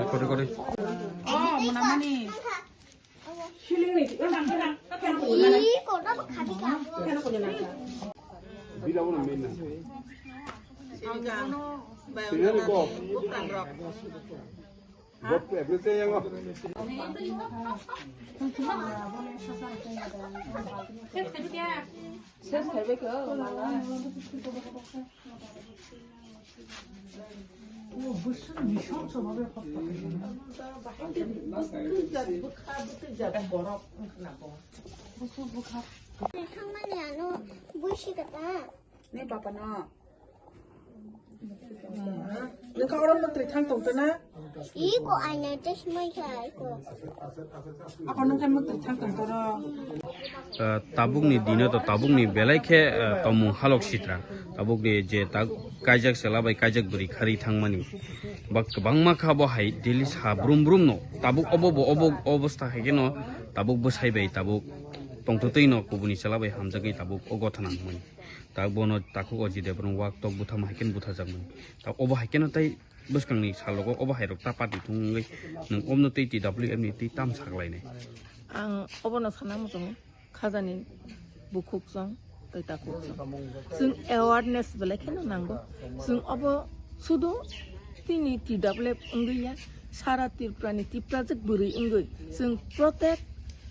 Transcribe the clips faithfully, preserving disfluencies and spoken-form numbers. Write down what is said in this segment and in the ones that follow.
Kori, kori. Oh, munamani. Thangmani ano buisi kata. Ni bapano. Nokha oro mantri thang tong tana. Iko aina chasma kha iko. Ako nokha mantri thang tong toro. Ah, tabukni dino to tabukni belai khe, ah, tomung halok sitra. Tabukni je ta kaijak sela bai kaijak bwrwi khari thangmani. Bak kwbangma kha bo hai daily sa brum brum no. Tabuk obo bo obo obostha hai khe no tabuk bwsai bai tabuk tongtwtwi no kubuni sela bai hamjagwi tabuk o gotha nangmani. Tak bono takhuk o jide borong wak tok buthama hai khe buthajak mani. Tak obo hai khe no tai bwskangni salogo obo hai rok ta party thung wngwi nwng omno tei T W F ni tei tam saklainai. Ang obono sana muchungo khajani bukhuk chwng tei takhuk chwng. Chwng awareness belai kheno nango. Chwng obo sudu tini T W F wngwi ya, sara Tripura ni Tiprajwk bwrwi wngwi chwng protek,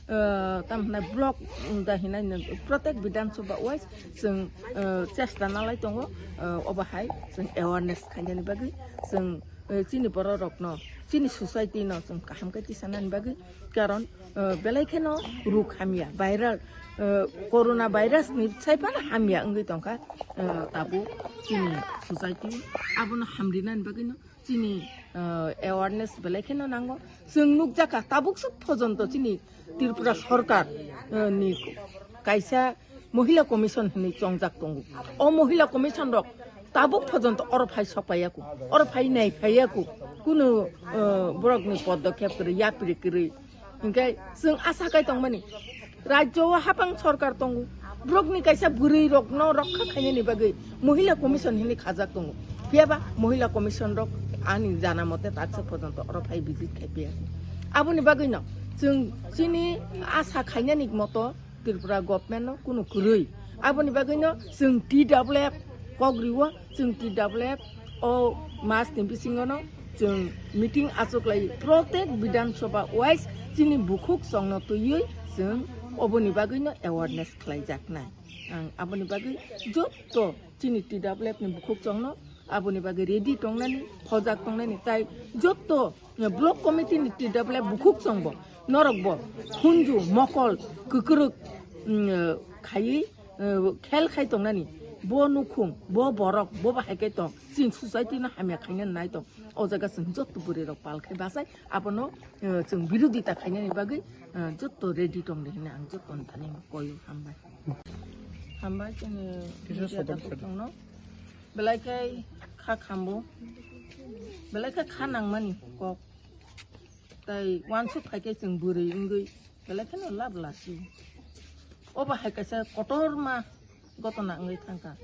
ah, tam hwnai block, um, da hinai no protek Bidhan Sabha wise chwng, ah, chesta nalai tongo, ah, obo hai chwng awareness khainani bagwi chwng, ah, chini borok rokno, chini society no chwng kaham khe tisanani bagwi, karon, ah, belai kheno ruk hamya, viral, ah, corona virus ni sai phano hamya wngwi tongkha, ah, tabuk chini society abono hamrinani bagwino chini, ah, awareness belai kheno nango. Chwng nukjakha tabuk swk phojonto chini Tripura Sarkar, ah, ni kaisa Mohila Commission hinwi chongjak tongo. O Mohila Commission rok tabuk phojonto oro phai sokpaiyaku, oro phai naiphaiyaku, kunu, ah, borokni podokhep kwrwi, yapri kwrwi. Hinkhe chwng asa kai tongmani, rajyo o hapang sorkar tongo, borokni kaisa bwrwi rokno rokha khainani bagwi Mohila Commission hinwi khajak tongo. Phiyaba Mohila Commission rok ani jana mote taksa pojonto oro phai visit khai phiya. Aboni bagwino chwng chini asa khainani moto Tripura government no kunu kwrwi. Aboni bagwino chwng T W F kok riwo, chwng T W F o mas ni bisingo no chwng meeting achuklai, protek Bidhan Sabha wise chini bukhuk chwngno twiwi chwng oboni bagwino awareness khlaijaknai. Ang aboni bagwi jotto chini T W F ni bukhuk chwngno aboni bagwi ready tongnani, hojak tongnani, tai jotto block committee ni T W F bukhuk chwngbo norokbo khunju mokol kwkwrwk, mm, khaiwi, eh, khel khai tongnani, bo nukhung, bo borok, bo bahai khe tong, chini society no hamya khaina nai tong. O jaga chwng jotto bwrwi rok pal khai bachai, abono, eh, chwng birodita khainani bagwi, eh, jotto ready tong di hinwi ang jotto ni thani koyo. Hambai. Hambai chini media dakhuk tongno. Belai khe kha khambo. Belai khe kha nangmani kok. Tai wansuk phai khe chwng bwrwi wngwi belai kheno lab lasi. Obo hai kaisa kotorma gotona wngwi thangkha.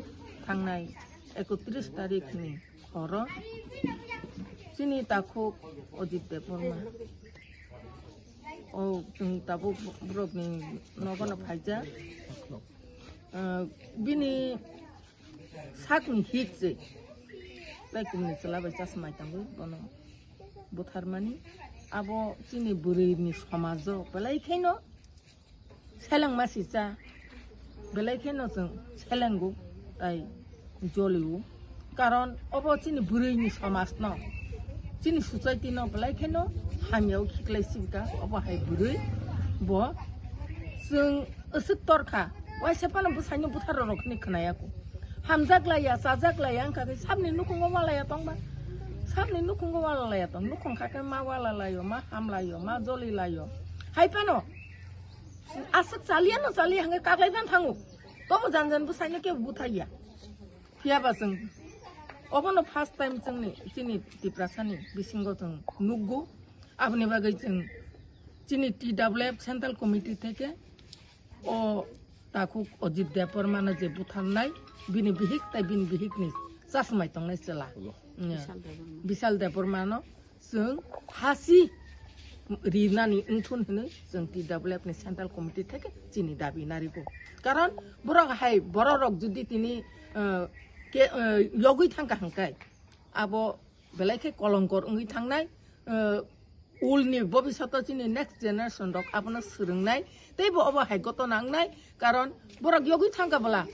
Thangnai ekotris tarikh ni horo chini takhuk Ajit Debbarma. O chwng tabuk borokni nogono phaijak. Ah, bini sakni hik se tei kumni chwla bai chasmai tangwi bono butharmani. Abo chini bwrwini somajo belai kheno selengma sisa, belai kheno chwng selengo tai jolio. Karon obo chini bwrwini somajno, chini society no belai kheno hamyao khiklai sibika. Obo hai bwrwi bo chwng aswk torkha, waisa phano bwsaino butharorok hinwi khwnayakho. Hamjak laiya, chajak laiya wngkha khe sabni nukhungo walaya tongba. Sabni nukhungo walalaiya tong, nukhung kha khe ma walalaio, ma hamlaio, ma jolilaio. Hai phano aswk chaliya no chaliya hwnkhe kaklai phano thango. Tobo jan jan bwsaino kebo buthaiya. Phiyaba chwng obono first time chwngni chini Tiprasani bisingo chwng nukgo. Aboni bagwi chwng chini T W F Central Committee theke o Takhuk Ajit Debbarmano je butharnai, bini bihik tai bini bihikni chasmai tongnai chwla. Bishal Debbarma. Bishal Debbarmano chwng phasi rinani wngthun hwnwi chwng T W F ni Central Committee theke chini dabi narigo. Karon borok hai, bororok jodi tini, eh, ke, eh, yogwi thangkha hwnkhe, abo belai khe kolongkor wngwi thangnai, eh, ulni bobiswato chini next generation rok abono swrwngnai, teibo obo hai gotona wngnai, karon borok yogwi thangkha bwla,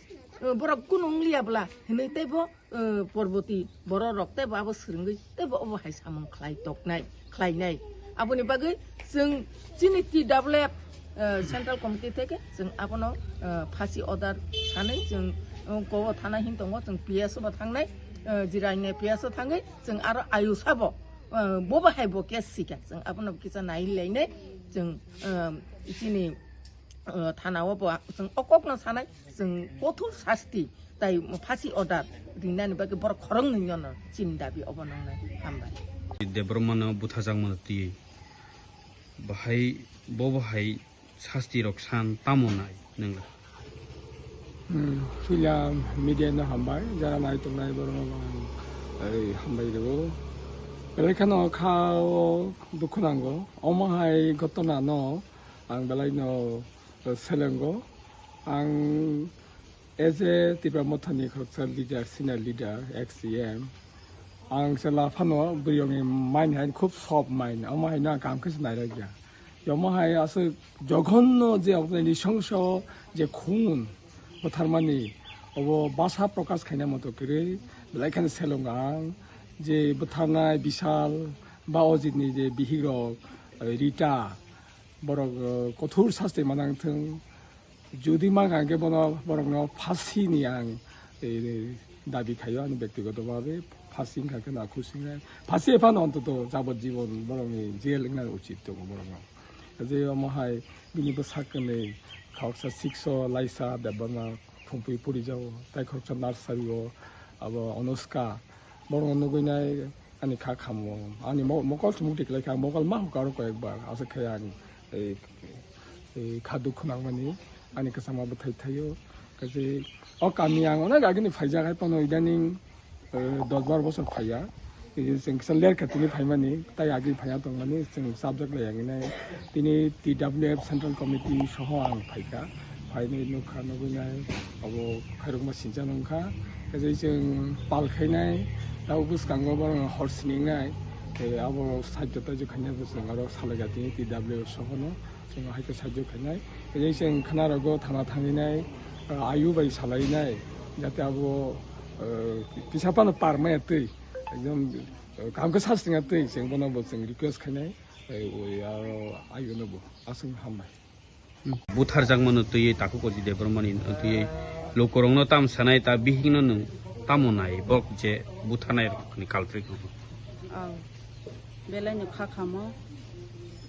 eh, borok kunu wngliya bwla hinwi teibo, eh, porboti bororok teibo abo swrwngwi teibo obo hai samung khlai toknai, khlainai. Aboni bagwi chwng chini T W F, eh, Central Committee theke chwng abono, eh, phasi order sanwi chwng, eh, kobo thana hin tongo, chwng P S o bo thangnai, eh, Jirania P S o thangwi chwng aro ayusa bo, eh, bobo hai bo case sika, chwng abono kisa nai lainai, chwng, eh, chini, eh, thana o bo chwng o kokno sanai, chwng kothor sasti tai phasi order rinani bagwi borok khoroknwi no chini dabi obo nangnai. Hambai. Debbarmano butharjakmano twiwi bahai, bo bahai sasti rok san tamo nai nwngra? Hmm, puila media no hambai, jara nai tongnai borok no ang, ei, hambai rwo. Belai kheno kha o dukhu nango. Omo hai ghotona no ang belai no, eh, selengo. Ang as a Tipra Mothani khoroksa leader, senior leader, ex C M, ang chwla phano bwrwirokni mind hai khub soft mind, omo haino ang kangkhe se nairwkya. Omo hai aswk joghonno je obo nrisongso je khun butharmani, obo basa prokash khaina moto kwrwi belai kheno selongo ang, je butharnai Bishal ba Ajitni je bihikrok, eh, Rita, borok, eh, kothor sasti manang thung. Jodi ma hwnkha khe bono, borokno phasini ang, eh, dabi khaio ani bektigoto bhabe. Phasi wngkha khe na khusinai. Phasi ephano ontoto jabot jibon borokni jail wngna uchit tongo borokno. Je omo hai bini bwsak kwnwi khoroksa six o Laisa Debbarma Phumpui porijago, tai khoroksa nursery o abo Anushka. Borokno nugwi nai ani kha khamo, ani mo-, mokol se mukti kwlai kha, mokol ma hukha aro koi ekbar, aswk khe ang, eh, eh, kha dukhu nangmani, ani kwchangma bwthai thaio. Kaise o kami ang onek agini phaijak, hai phano idaning, eh, dos bar bosor phaiya. Eh, chwng kisa ler khe tini phaimani, tai agini phaiya tongmani, chwng subject lai agini. Tini T W F Central Committee soho ang phaikha, phainwi nukha, nugwi nai obo khairokma sincha nungkha. Kaise chwng pal khainai, tabuk bwskango borok hor siningnai, tei abo sajjo tajjo khainai bo chwng aro salaiga tini T W F sohono chwng haikhe sajjo khainai. Kaise chwng khwnarogo thana thangwi nai, ah, ayu bai salainai, jate abo, ah, kisa phano par maya twi, ekdom, ah, kaham khe sasringya twi chwng bono bo chwng request khainai, tei oi aro ayuno bo aswk hambai. Butharjakmano twiwi Takhuk Ajit Debbarmani twiwi lukurokno tam sanai ta bihikno nwng tamo nai bok je butharnai rokni culprit no? Aw, belai no kha khamo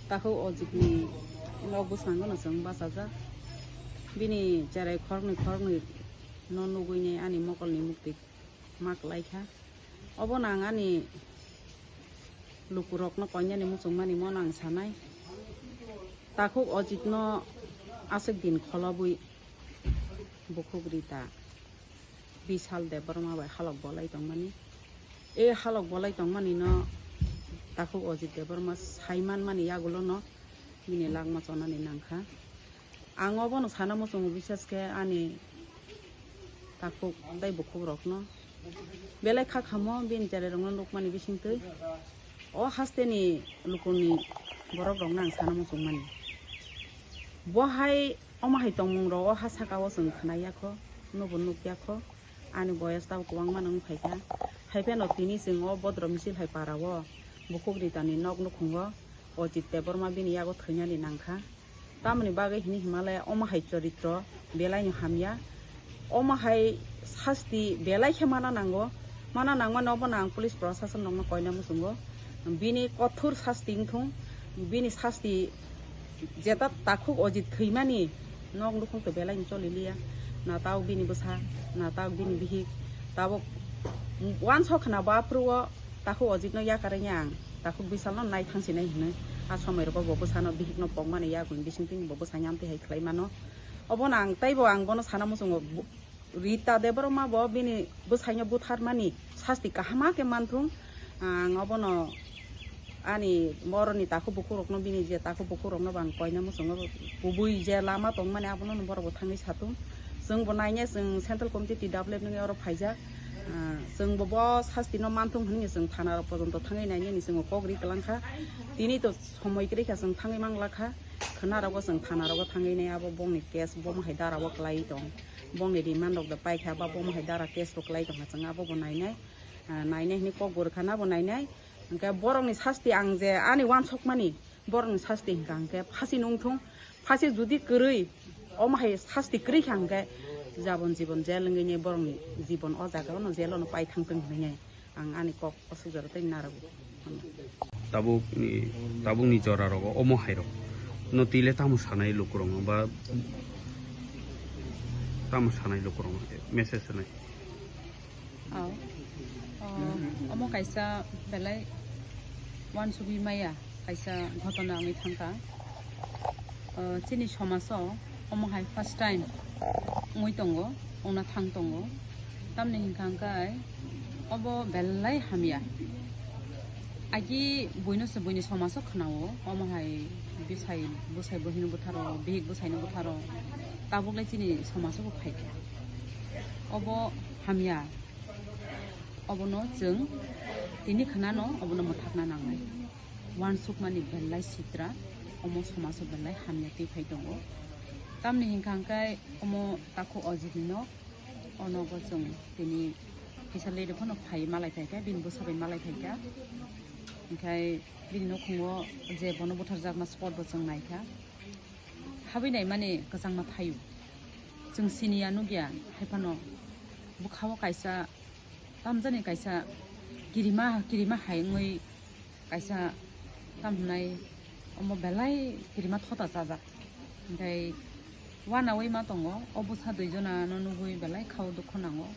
Takhuk Ajitni nok bwskango no chwng bachajak. Bini cherai khoroknwi khoroknwi no nugwini ani mokolni mukti ma kwlai kha. Obono ang ani lukurokno koinani muchungmani mono ang sanai. Takhuk Ajitno aswk din kholobwi bukhuk Rita Bishal Debbarma bai halok bolai tongmani. E halok bolai tongmanino Takhuk Ajit Debbarma saimanmani yagulono bini langma chonani nangkha. Ang obono sana muchungo, bises khe ani takhuk tei bukhukrokno belai kha khamo bini cherairokno nukmani bisingtwi. O hasteni lukuni borokrokno ang sana muchungmani. Bo hai omo hai tongmungrok o ha saka o chwng khwnai ya kho, nobo nuk ya kho. Ani boyes tabuk kwbangma no wng phaikha. Hai phano tini chwng o bodro misil hai para o bukhuk Ritani nok nukhungo Ajit Debbarma bini yago thwinani nangkha. Tamoni bagwi hini himale omo hai choritro belai no hamya. Omo hai sasti belai khe mana nango. Mana nangmani obono ang police prosason rokno koina muchungo. Bini kothor sasti wngthung. Bini sasti jeta takhuk Ajit thwimani nok nukhung to belai no choli liya. Na tao bini bwsa, na tao bini bihik. Tabuk wansok khna bo aphuru o takhuk Ajit no yakarwi ang takhuk Bishal no nai thangsinai hinwi. A somoi rogo bo bwsano bihik no pokmani yakung bisingtwi bo bwsa nyamtwi hai khlai mano. Obono ang teibo ang bono sana muchungo, bu-, Rita Debbarma bo bini bwsaino butharmani sasti kahama khe manthung. Ang obono ani boroni takhuk bukhukrokno, bini je takhuk bukhukrokno bo ang koina muchungo, kubui je lama tongmani abono borok bo thangwi satung. Chwng bo nainai, chwng Central Committee T W F nungwi oro phaijak. Ah, chwng bo bo sasti no manthung hwnwi chwng thana rok pojonto thangwi nainani chwng kok ri kwlang kha. Tini to somoi kwrwi kha chwng thangwi mangla kha. Khwna rogo chwng thana rogo thangwi nai abo bongni case bomo hai dara o kwlai tong. Bongni remand rok da pai kha ba bomo hai dara case rok kwlai tong kha chwng abo bo nainai. Ah, nainai hwnwi kok bo rwkha na bo nainai. Hwnkhe borokni sasti ang je ani uansukmani borokni sasti hwnkha hwnkhe phasi nungthung, phasi judi kwrwi, omo hai sasti kwrwi kha hwnkhe jabon jibon jail wngwi borokni jibon o jaga ono jail ono pai thangthung hwnwi ang ani kok o sujaro tei narago. Tabukni, tabukni jora rogo omo hai rok no tile tamo sanai lukurok no ba tamo sanai lukurok no message sanai. Oh. Oh, omo kaisa belai uansugwi maya kaisa ghotona wngwi thangkha. Oh, chini somajo omo hai first time wngwi tongo, wngna thang tongo. Tamni hwnkha hwnkhe obo belai hamya. Agi buino se buini somajo khwnao, omo hai bisai, bwsai buhino butharo, bihik bwsaino butharo, tabuk lai chini somajo bo phaikha. Obo hamya, obono chwng tini khwnano obono mwthakna nangnai. Uansukmani belai sitra, omo somajo belai hamya twi phai tongo. Tamni hwnkha hwnkhe omo takhuk Ajit ni nok, o nogo chwng tini kisa lady phano phai malai phaikha, bini bwsa bai malai phaikha. Hwnkhe bini nukhungo je bono butharjakma spot bo chwng naikha. Habwi naimani kwchangma phaio. Chwng siniya nukya, haiphano bwkhao kaisa tamjani kaisa kirima, kirima hai wngwi kaisa tam hwnai omo belai kirima thota chajak. Hwnkhe uanaui ma tongo, o bwsa duijona no nugui belai khao dukhu nango.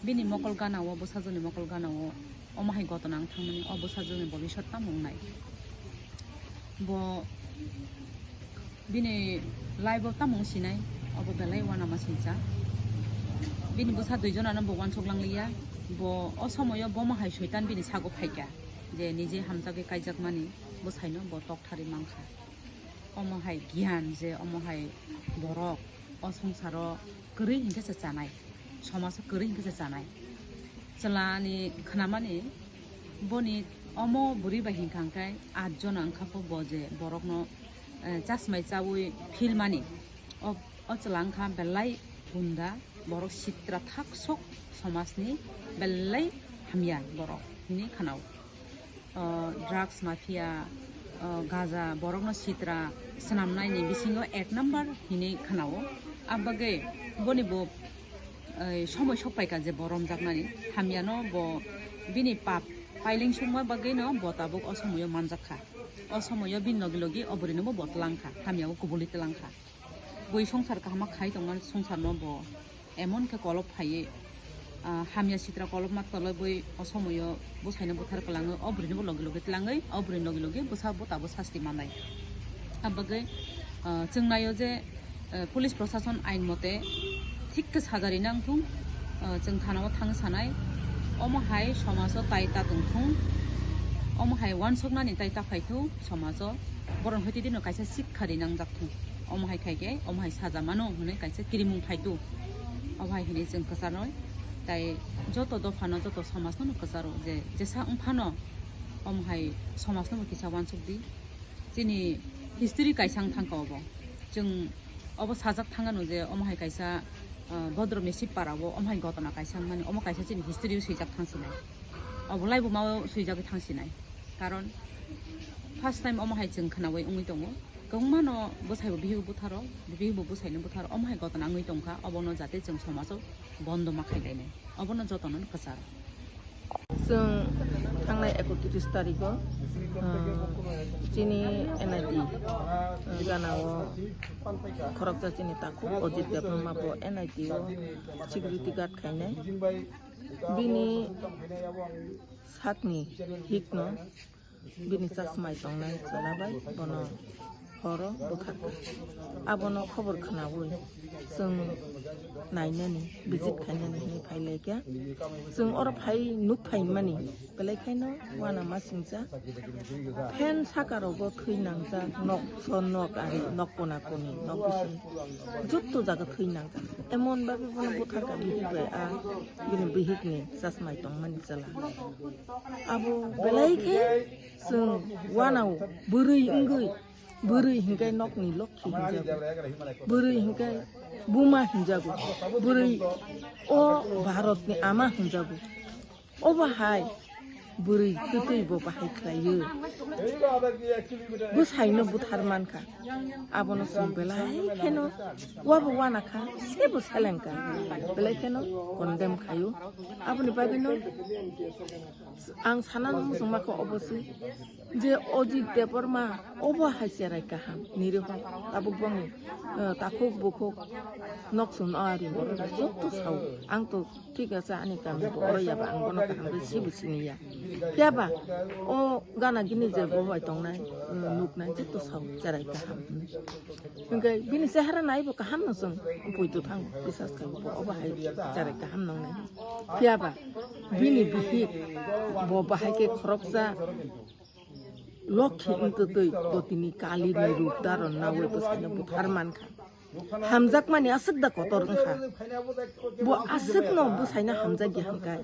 Bini mokol gana o, bwsajoni mokol gana o, omo hai ghotona wng thangmani, o bwsajoni bobiswt tamo wngnai. Bo bini life o tamo wng sinai, obo belai uanama singcha. Bini bwsa duijona no bo uansuk langliya, bo o somoyo bomo hai soitan bini sago phaikha, je nije hamjagwi kaijakmani bwsaino bo toktharwi mankha. Omo hai giyan je omo hai borok o songsaro kwrwi hinkhe se chanai, somajo kwrwi hinkhe se chanai. Chwlani khwnamani boni omo bwrwi bai hinkha hwnkhe aat jona wngkha pho bo je borokno, eh, chasmai chaui philmani. O, o chwla wngkha belai gunda, borok sitra thaksok somajni belai hamya borok hinwi khwnao. O, drugs mafia, o, gaja borokno sitra swnamnaini bisingo ek number hinwi khwnao. Abagwi boni bo, ei, somoi sokpaikha je bo romjaknani. Hamyano bo bini pap pailing sukma bagwino bo tabuk o somoio manjakha. O somoio bini logi logi o bwrwinobo bo twlangkha, hamyao kubulwi twlangkha. Bui songsar kahama khai tongmani songsarno bo emon khe kolop phaiwi, ah, hamya sitra kolopma tolobwi o somoio bwsaino buthar kwlangwi o bwrwinobo logi logi twlangwi o bwrwini logi logi bwsa bo tabuk sasti mannai. Abagwi, ah, chwng naio je, ah, police prosason ain mote thik khe sajari nang thung, ah, chwng thanao thang sanai, omo hai somajo tai ta tong thung, omo hai uansuknani tai ta phai thung somajo, borok hwtwi dino kaisa sikha ri nangjak thung. Omo hai khai khe, omo hai saja mano hwnwi kaisa kirimung phai tu. Obo hai hwnwi chwng kwcharnai. Tai joto dophano, joto somajno no kwcharo je jesa wng phano omo hai somajno bo kisa uansuk di. Chini history kaisa wng thang kha obo. Chwng obo sajak thang ano je omo hai kaisa, ah, Bodro Mesip para o omo hai ghotona kaisa wng mani, omo kaisa chini history o swijak thang sinai. Obo laibuma o swijagwi thang sinai. Karon first time omo hai chwng khwnaui wngwi tongo. Kwbangma no bwsai bo bihik butharo, bihik bo bwsai no butharo, omo hai ghotona wngwi tongkha, obono jate chwng somajo bondo ma khai lainai, obono jotono kwcharo. Chwng thangnai ekotris tarikh o, ah, chini N I T, ah, gana o khoroksa chini takhuk Ajit Debbarma bo N I T o security guard khainai. Bini sakni hikno bini chasmai tongnai chwla bai bono Horo bwkha abono khobor khwnawi chwng nainani, visit khainani hinwi phai laikha. Chwng oro phai nuk phaimani, belai khaino uanamasingcha. Phan sakarogo thwi nangjak, nok so nok ari, nok kona koni, nok bising, jotto jaga thwi nangjak. Emon babe bono bwtharkha bihik bai a bini bihikni chasmai tongmani chwla. Abo belai khe chwng uanao bwrwi wngwi, bwrwi hinkhe nokni lokhi hinjago, bwrwi hinkhe buma hinjago, bwrwi o Bharatni ama hinjago. Obo hai bwrwi kwtwi bo bahai khlaiyo. Bwsaino buthar mankha. Abono chwng belai kheno uabo uanakha, sebo selengkha. Belai kheno condemn khaio. Aboni bagwino ang sanani muchungmakha obo se je Ajit Debbarma obo hai cherai kaham nirwi hwn tabuk boni, eh, takhuk bukhuk nok sung ari borok jotto sao. Ang to thik ase, ani kami bo oro yaba, ang bono kaham khe sibo siniya. Phiya ba o gana gini je bo bai tongnai, eh, nuknai jotto sao cherai kaham. Hwnkhe bini chehara naibo kaham no chwng poito thango, bisas khaio bo obo hai cherai kaham nongnai. Phiya ba bini bihik bo bahai khe khoroksa lokhi wngtwtwi bo tini kalini rup daron nawi bwsaino buthar mankha. Hamjakmani aswk da kotor wngkha. Bo aswkno bwsaino hamjakya hwnkhe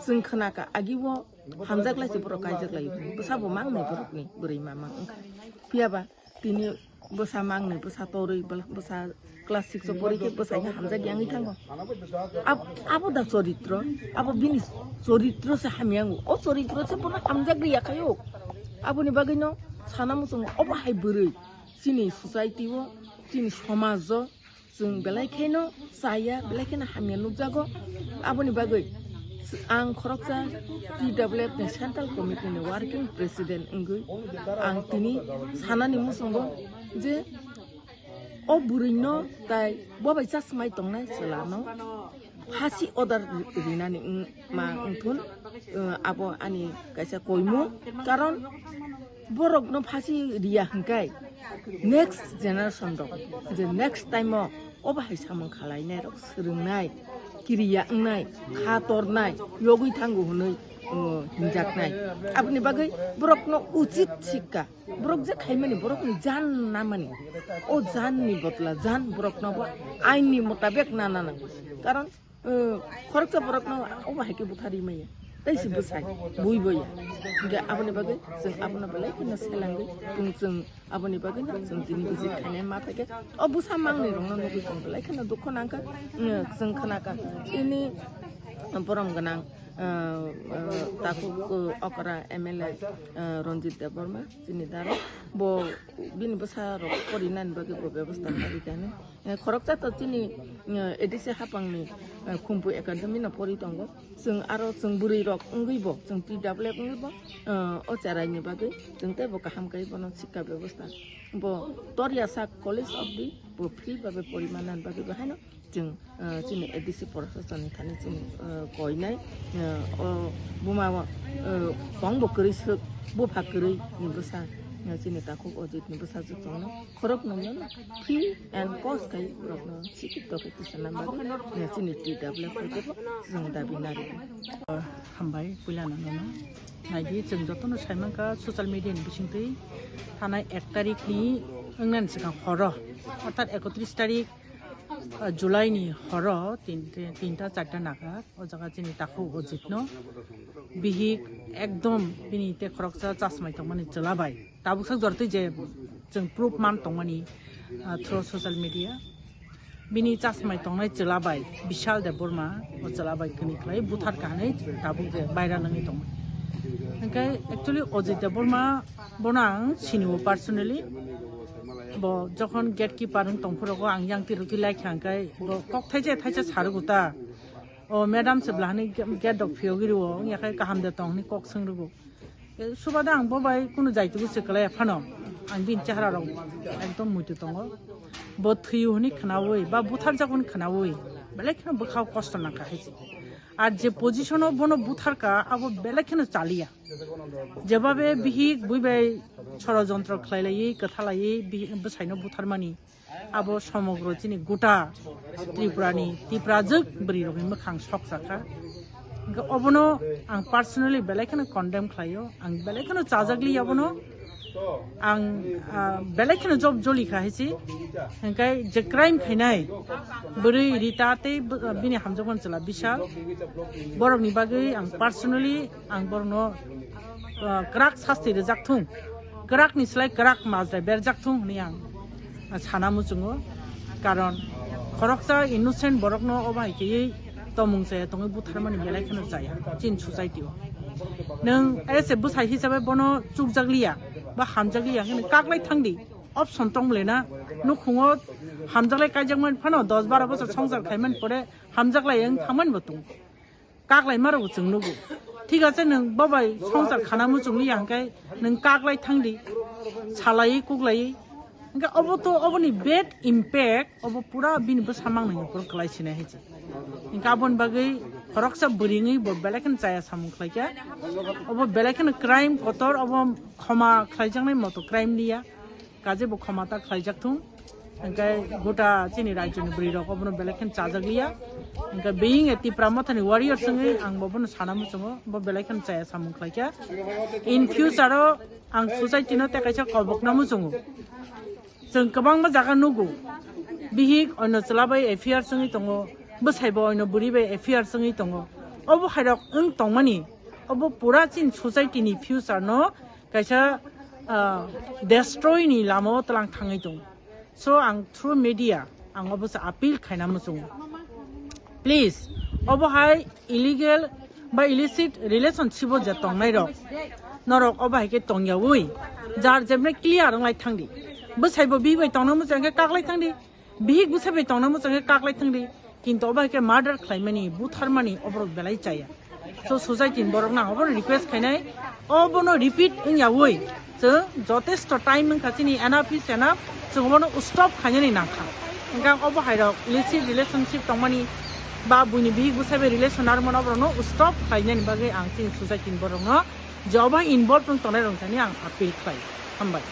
chwng khnakha, agi bo hamjak lai se borok kaijak lai, bwsa bo mangnai borokni bwrwi mama wngkha. Phiya ba tini bwsa mangnai, bwsa torwi, bwsa class six o pori khe bwsaino hamjak yangwi thango. Ab-, abo da choritro, abo bini choritro se hamya wngo. O choritro se bono hamjak riya khaio. Aboni bagwino sana muchungo obo hai bwrwi chini society o, chini somaj o chwng belai kheno chaya, belai kheno hamya nukjago. Aboni bagwi ang khoroksa T W F ni Central Committee ni Working President wngwi ang tini sanani muchungo je o bwrwino tai bo bai chasmai tongnai chwlano phasi order rinani wng-, ma wngthun, eh, abo ani kaisa koimung. Karon borokno phasi riya hwnkhe next generation rok je next time o obo hai samung khalainai rok, swrwngnai, kiriya wngnai, kha tornai, yogwi thango hwnwi, eh, hinjaknai. Aboni bagwi borokno uchit sikka. Borok je khaimani, borokni jan namani, o janni botla jan borokno bo ainni motabek nana nango. Karon, eh, khoroksa borokno obo hai khe butharwi maya. Tei se bwsai, bui boya. Hingke aboni bagwi chwng abono belai kheno selengwi tong chwng aboni bagwi no chwng tini visit khainai ma phaikhe o bwsa mangnwi rokno nugwi chwng belai kheno dukho nangkha, eh, chwng khnakha. Ini borom gwnang, eh, eh, takhuk, eh, okra M L A, eh, Ranjit Debbarma. Chini daro bo bini bwsa rok porinani bagwi bo bebosta kharwi kani. Eh, khoroksa to chini, eh, A D C hapangni, eh, Khumpu Academy no pori tongo. Chwng aro chwng bwrwi rok wngwi bo, chwng T W F wngwi bo, eh, o cherai ni bagwi chwng tei bo kaham kai bono sikha bebosta. Bo Toriasa College of the bo free babe porimanani bagwi bo haino chwng, eh, chini A D C proshasonni thani chini, eh, koinai, eh, o buma, eh, kong bo kwrwi swk, bupha kwrwi ni bwsa, eh, chini takhuk Ajit ni bwsajwk chwngno khorok nungno free and cost khai borokno sikit to khai tisa nang bagwi, eh, chini T W F khai kebo chwng dabi narigo. Hambai puila nangno naidi chwng jotono saimankha social media ni bisingtwi thanai ek tarik ni wngnani swkang horo, orthat ekotris tarik, ah, July ni horo tin, tinta charta naga o jaga chini takhuk Ajit no bihik ekdom bini te khoroksa chasmai tongmani chwla bai tabuk sak jora twi je chwng proof man tongmani, ah, through social media bini chasmai tongnai chwla bai Bishal Debbarma o chwla bai kwnwi khlai buthar kanwi tabuk je baira nangwi tongo. Hwnkhe actually Ajit Debbarma bono ang sinio personally. Bo jokhon gate keeper wng tongphuru ang yang tiro twi laikha hwnkhe bo kok thaisa thaisa sarugo ta. O madam se blahani gate rok phiyogwi rwo wngya khe kaham de tong hwnwi kok swng rwgo. Subada ang bo bai kunu jaitugu se kwlaiya phano ang bini chehara rok ekdom muitu tongo. Bo thwiyo hwnwi khwnawi ba butharjak hwnwi khwnawi belai kheno bwkhao kosto nangkha hai se. Ar je position o bono butharkha abo belai kheno chaliya. Jebabe bihik bui bai Sorojontro khlailaiwi, kwthalaiwi bi-, bwsaino butharmani, abo somogro chini gota Tripurani, Tiprajwk bwrwirokni mwkhang sokjakha. Hwnkhe obono ang personally belai kheno condemn khlaio, ang belai kheno chajakli abono, ang, ah, belai kheno job jolikha hai se. Hwnkhe je crime khainai bwrwi Rita tei b-, bini hamjakmani chwla Bishal, borokni bagwi ang personally ang borokno, ah, kwrak sasti rwjak thung, kwrakni slai kwrak majra berjak thung hwnwi ang sana muchungo. Karon khoroksa innocent borokno obo hai khe tomung chaya tongwi butharmani belai kheno chaya chini society o. Nwng as a bwsai hisabe bono chukjakliya ba hamjakliya hwnwi kaklai thangdi, option tong le na. Nukhungo hamjaklai kaijakmani phano dos baro bosor songsar khaimani pore hamjaklai wng thangmani bo tongo. Kaklai ma rok chwng nugo. Thik ache, nwng bo bai songsar khana muchungli ya hwnkhe nwng kaklai thangdi, salai kuklai. Hwnkhe obo to, oboni bad impact obo pura bini bwsa mangnai ni pura kwlai sinai hai se. Hwnkhe aboni bagwi khoroksa bwrwi wngwi bo belai kheno chaya samung khlaikha. Obo belai kheno crime kotor, obo khoma khlaijaknai moto crime liya. Kaje bo khoma ta khlaijak thung. Hwnkhe gota chini rajyoni bwrwi rok obono belai kheno chajak liya. Hwnkhe being a Tipra Mothani warrior wngwi ang bo bono sana muchungo, bo belai kheno chaya samung khlaikha. In future o ang society no tei kaisa kobokna muchungo. Chwng kwbangma jaga nugo, bihik oino chwla bai affair wngwi tongo, bwsai bo oino bwrwi bai affair wngwi tongo. Obo hairok wng tongmani, obo pura chini society ni future no kaisa, ah, destroy ni lama o tlang thangwi tongo. So ang through media ang obo se appeal khaina muchungo. Please, obo hai illegal ba illicit relationship o je tongnai rok, norok obo hai khe tongyawi jar jemne clear wnglai thangdi. Bwsai bo bihik bai tongna muchung khe kaklai thangdi, bihik bwsai bai tongna muchung khe kaklai thangdi. Kintu obo hai khe murder khlaimani, butharmani oborok belai chaya. So society ni borok nang obono request khainai, obono repeat wngyawi chwng jotesto time wngkha chini enough is enough, chwng obono stop khainani nangkha. Hwnkhe ang obo hairok illicit relationship tongmani ba buini bihik bwsai bai relation narwkmani oborokno stop khlainani bagwi ang chini society ni borokno je obo hai involve wng tongnai rok thani ang appeal khlai. Hambai.